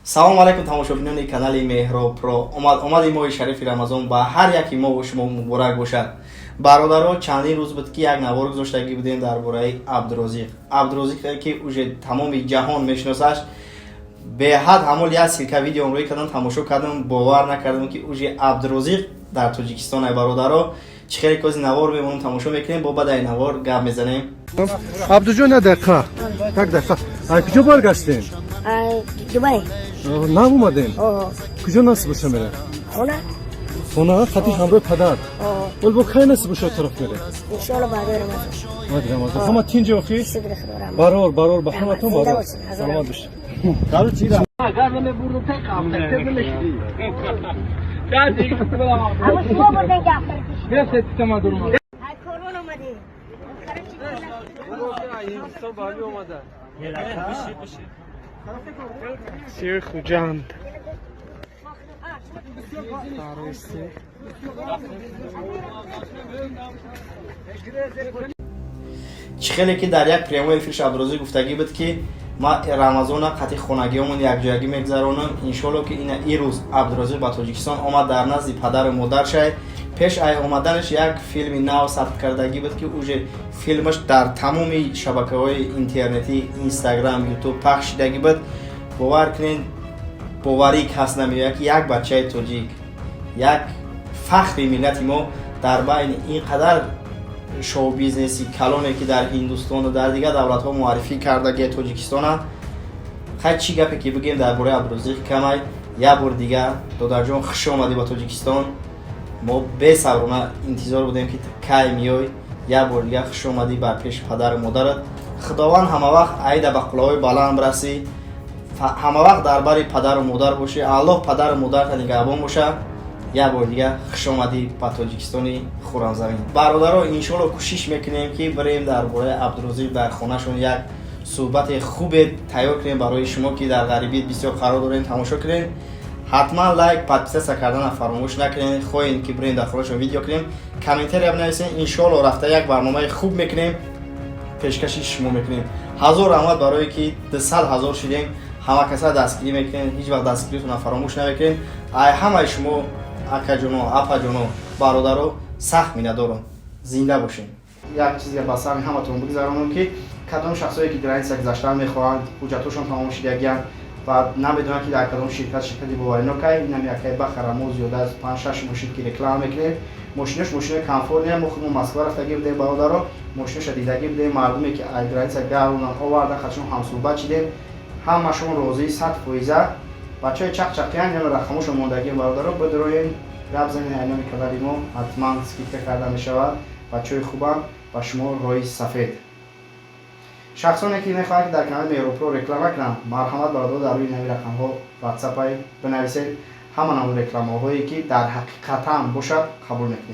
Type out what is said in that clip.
Салому алайкум, тамошобинони канали Меҳроб Про. Омад омади моҳи шарифи Рамазон ба ҳар яки мо шумо муборак бошад. Бародаро, чандин рӯз буд, ки як навор гузоштагӣ будем дар бораи Абдурозиқ. Абдурозиқе, ки уже тамоми ҷаҳон мешиносаш. Беҳад ҳамол як ссылка видеом рӯй кардам, тамошо кардам, бовар накардам, ки уже Абдурозиқ дар Тоҷикистон ай. Бародаро, чӣ хеле кози навор мемонам, тамошо мекунем, бо баъд ай навор гап мезанем. Абдуҷон, як дақиқа, як дақиқа. Ай куҷо баргаштем? Дубай. Нав омадем? О. Куҷо насиб боша мере? Хона. Хона қатиш ҳамроҳи падар? О. Вол бо кай насиб боша тараф мере? Иншоалло, баъди Рамазон. Баъди Рамазон. Ҳама тинҷи охи? Шукр Худо, раҳмат. Барор, барор, ба ҳаматон Зинда барор. бошед, ҳазор. Саломат бошед. Агар намебурдам, та автор намешидӣ. Аммо шумо бурден, ки автор кишид. Ай корон омадӣ. Ҳиндистон ба ҳами омада. Сир Хуҷанд. Барои. Чӣ хеле ки дар як прямой эфирш Абдурозиқ гуфтагӣ буд, ки ма Рамазона қатъи хонагиёмон якҷоягӣ мегузаронам. Иншоалло, ки ина ирӯз Абдурозиқ ба Тоҷикистон омад, дар назди падару модар шай. Пеш ай омаданаш як филми нав сабт кардагӣ буд, ки уже филмаш дар тамоми шабакаҳои интернетӣ, Инстаграм, Ютуб пахш шидагӣ буд. Бовар кунед, боварӣ кас намеояд, ки як бачаи тоҷик, як фахри миллати мо дар байни ин қадар шоу-бизнеси калоне, ки дар Ҳиндустону дар дигар давлатҳо муаррифӣ кардагии Тоҷикистона. Хай, чӣ гапе ки бигем дар бораи Абдурозиқ, камай. Як бори дигар, додарҷон, хуш омадӣ ба Тоҷикистон. Мо бесаброна интизор будем, ки кай меёй. Як бори дигар хуш омадӣ бар пеши падару модарат. Худованд ҳамавақт айда ба қуллаҳои баланд расӣ, ҳамавақт дар бари падару модар бошӣ. Аллоҳ падару модарта нигаҳбон бошад. Як бори дигар хуш омадӣ ба Тоҷикистони хуррамзамин. Бародаро, иншоалло, кӯшиш мекунем, ки бирем, дар бораи Абдурозиқ дар хонашон як суҳбати хубе тайёр кунем барои шумо, ки дар ғарибӣ бисёр қарор дорем, тамошо кунем. Ҳатман лайк, подписаться кардана фаромӯш накунед. Хоҳем, ки бирем, дар хонашон видео кунем, комментария бинависем. Иншоалло, рафта як барномаи хуб мекунем, пешкаши шумо мекунем. Ҳазор раҳмат барое ки 200 000 шудем. Ҳама каса дастгирӣ мекунем, ҳеҷ вақт дастгиритона фаромӯш намекунем. Ай ҳамаи шумо, акаҷоно, апаҷоно, бародаро, сахт миннатдорам. Зинда бошем. Як чизе ба сами ҳаматон бигзаронам, ки кадом шахсое ки граница гузаштан мехоҳанд, ҳуҷҷатҳошон тамом шидагиянд ва намедонанд, ки дар кадом ширкат, ширкати боваринокай. Инам якай бахара. Мо зиёда аз панҷ-шаш мошин ки реклама мекунем, мошинош мошинои комфортния. Мо худмо Москва рафтагӣ будем, бародаро, мошиноша дидагӣ будем. Мардуме ки аз граница гаронан овардан, хатшон ҳамсӯҳбат шидем, ҳамашон розӣ 100%. Бачаҳои чақчақиян, яна рақамошон мондагием. Бародаро, бидроен, гап занед, айноми канали мо ҳатман скидка карда мешавад. Бачаҳои хубам, ба шумо роҳи сафед. Шахсоне ки мехоҳанд, ки дар канали Меҳробпро реклама кунанд, марҳамат, бародаро, дар рӯи нави рақамҳо Ватсапай бинависед. Ҳама намуд рекламаҳое, ки дар ҳақиқатан бошад, қабул мекунем.